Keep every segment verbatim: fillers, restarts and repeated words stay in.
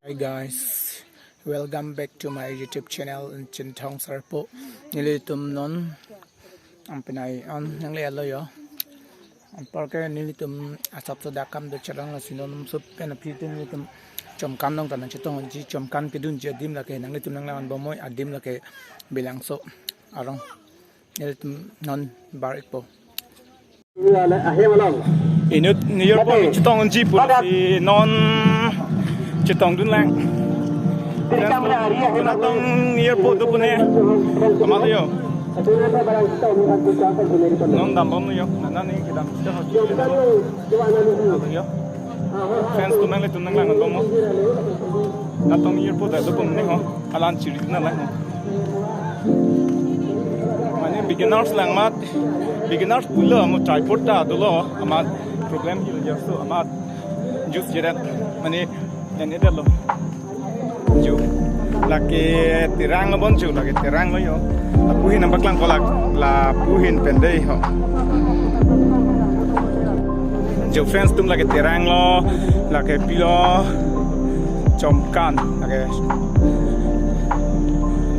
Hi guys, welcome back to my YouTube channel, Chinthong Sarpo. Nelitum non, ang pinai an nangle-etlo yo. Anparke nelitum asapso dak kam do charang, lasi non sop pen aphi tin nelitum Chomkan along ta nangchetong unji, Chomkan kedunji adim lake, nanglitum nanglang-onbom noi, adim lake Bilangso arong. Nelitum non bar-ikpo. Inut near po chetong unji pu, lasi non chetongdun lang. Natong near po do pu ne. Amat yo. Non dambom yo. Nana ni kedam. Yo. Fans atum nanglitum nanglang-onbom noi. Natong near po do pu ne ho. Alan chiri na lang ho. Mane beginners lang amat, beginners pulo mo tripod ta dolo, amat problem hil jaso, amat juice jeret, mane ene-etlo. Ju. Lake Terang lo bon ju, lake Terang lo yo. Lapu ahin nangpaklangpo, lak, lapu ahin pen dei ho. Jo fans atum, lake Terang lo, lake pilo, Chomkan, lake.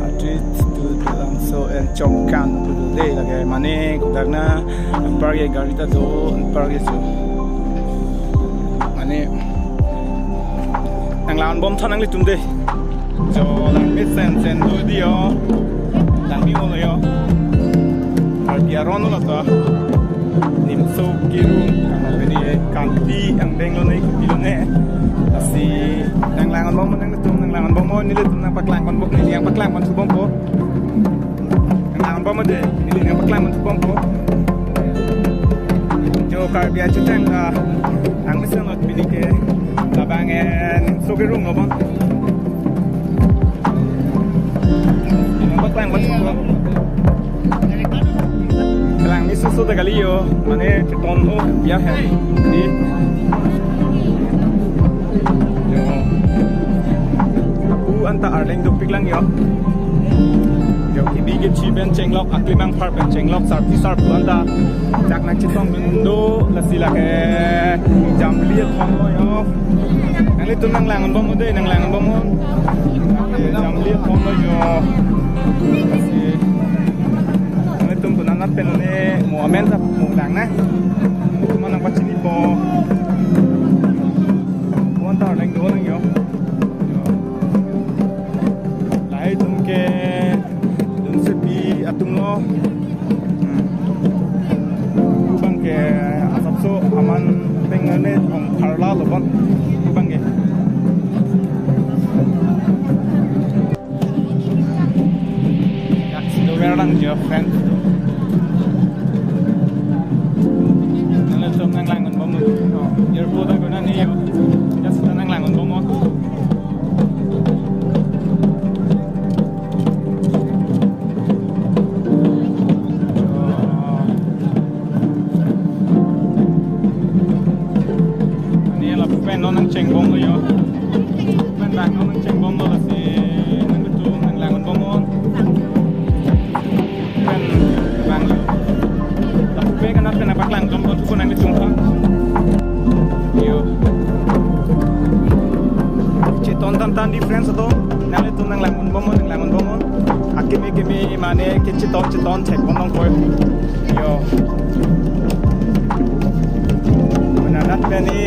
Atri tu Bilangso and Chomkan tu dei, lake mane kodak na, anparke gari ta do, anparke jo. Mane nanglang-onbom tha nanglitum dei. Jo langmesen sen do dei yo. Langbi mo lo yo. Karbi aron lo ta. Nimso Kirung, kamo beni, kanti angdeng lo ne, kopi lo ne. Lasi nanglang-onbom nanglitum, nanglang-onbom, nelitum nangpaklangponpo, neli nangpaklangponbompo. Nanglang-onbom dei, neli nangpaklangponbompo. Jo Karbi achutang, ah, nangmesen lo pini ke, labang en, Nimso Kirung lo bon. Nangpaklangponpo. Kalang mi susu ta kali yo, mane cheton o ya hai. Di. Yo. Apu anta arleng dopik lang yo. Yo, kebi kechi pen chenglok, aklimang phar pen chenglok, sarpi sarpo anta dak nangchetongdun do, lasi lake Jamli athon lo yo. Nanglitum nanglang-onbom dei, nanglang-onbom. Jamli athon lo yo. Lasi nanglitum konat pen ne mo amen ta mo lang na. Mo nangpachinipo. Apu anta arleng do lang yo. Lahai atum ke dunsepi atum lo. Hmm. Pu abang ke asapso aman peng ne ong pharla lo bon. Pu abang ke. Yak sido ver lang jo friend. Nanglitum nanglang-onbom. Airport ako na niyo. Just nanglang-onbom. Ani lapu pen non nangchengbom lo yo. Pen bang non nangchengbom lo, lasi nanglitum nanglang-onbom. Pen bang lo. Lapu pen konat pen nangpaklangponbom tu nanglitum ha. Yo. Cheton tan tan di friends atum. Nanglitum nanglang-onbom, nanglang-onbom. Akimi kimi mane kecheton cheton thek ponong koi. Yo. Konat pen ne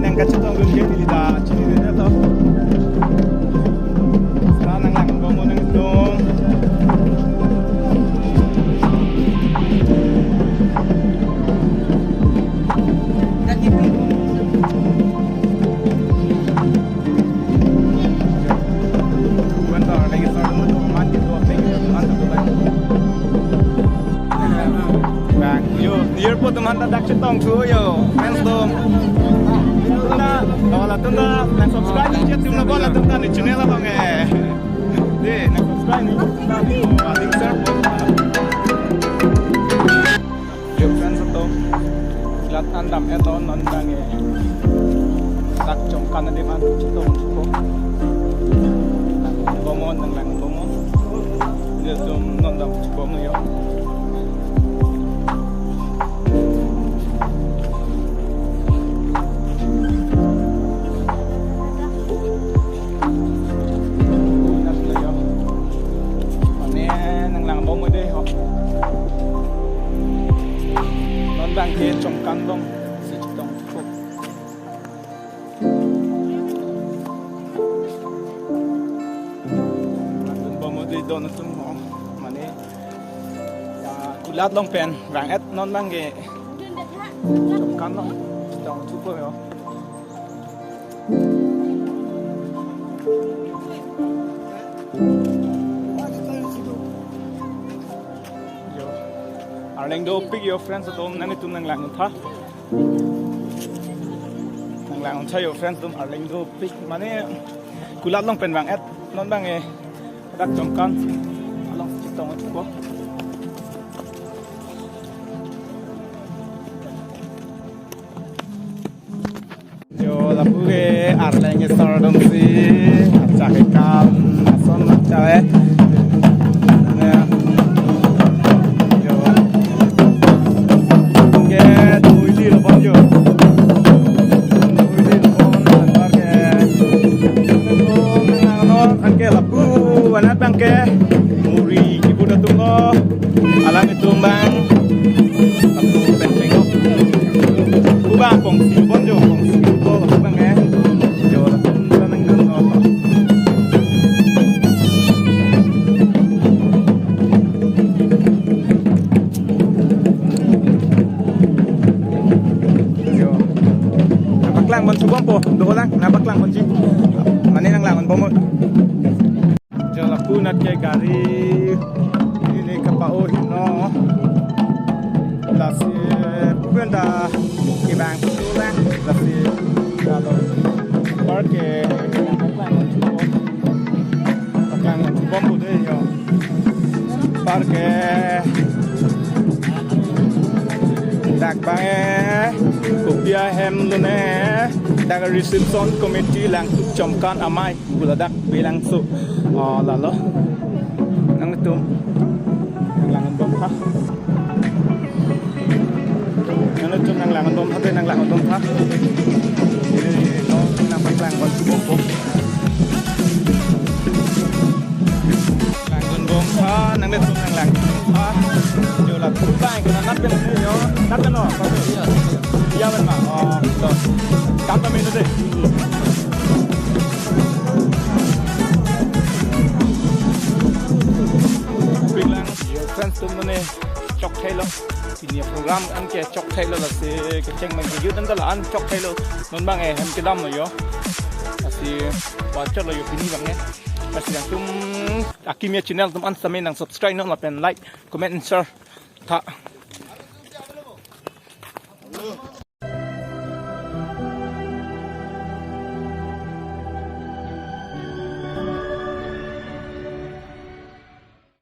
nangkachetongdun ke neli ta chinine to. Sa nanglang-onbom nanglitum. Bang, yo, airport atum anta dak chetong thu yo, fans atum. Na, oh, latum ta, nang subscribe ni chet tum na bon, latum ta ni channel along eh. Dei, nang subscribe ni, na ni, oh, adik share. Yo, friends atum, filat an dam-etlo non bang eh. Dak Chomkan adim an chetong thupo. Nanglang-onbom, nanglang-onbom. Nelitum non dam chebom yo. Don atum ho, mane, ya, kulat along pen vang-et non abang ke Chomkan along chetong thupo ho. Yo. Arleng dopik yo friends atum, nanglitum nanglang-un tha. Nanglang-un tha yo friends atum, arleng dopik. Mane kulat along pen vang-et non abang ke dak Chomkan along chetong thupo. Yo, lapu ke arleng ke sar dong si, achak ke kam, ason achak ke. Ya. Yo. Ke, tuidi lo bang yo. Tuidi lo bang, anwar ke. Ano, anke lapu, anat abang ke. Muri, ibu datung lo. Alanglitum abang. Lapu penting lo. Kubang kongsi pon jo, kongsi pon jo, lapu abang eh. Jo, lapu abang nang dun lo. Yo. Nangpaklang pon si bompo, dolang, nangpaklang pon si. Mane nanglang pon bom. Jo, lapu anat ke gari, neli ke pa-o heno. Lasi pubenda kevang dolang, lasi kalau park ke nangpaklang pon si bom. Paklang bom bude yo. Park ke dak abang eh, kopi ahem lone, dak reception committee Langtuk Chomkan amei, bula dak bilang so. Oh, lalo. Nanglitum nanglang-un bom ha. Nanglitum nanglang-un bom ha, nanglangdun bom ha. Ini, no, nangpaklang pon si bompo. Langdun bom ha, nanglitum nanglang ha. Yo, lapu abang ke nat pen yo, nat pen lo. Ya, ben ma. Oh, to. Kam ta menu deh. Pik lang. Yo, friends atum, mane chok thailo. Pini program anke chok thailo, lasi kecheng abang ke jut an ta la-an chok thailo. Non abang eh hem kedam lo yo. Lasi wachot lo yo pini abang eh. Lasi nangtum Akimi channel atum an sami nang subscribe non lapen like, comment and share tha.